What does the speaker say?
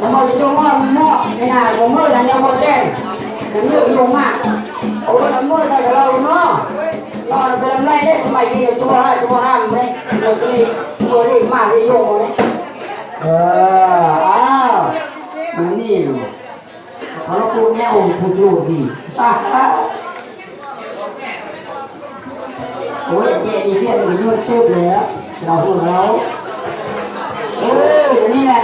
Nag hmo yus coj muaj muaj, nag hmo muaj nag hmo ua teb, nws muaj yus mas, ua nws muaj tau cov laus no, no nws tus lam laij neb xwb mas ces yus tsis muaj haj tsis muaj haj ne, nws tus li muaj li mas li yus ne. Nws nij, qhov no kuj neb ua kuv tus vim, ua yam ces nij thiaj li muaj twb ple, los hu los, nws nij na.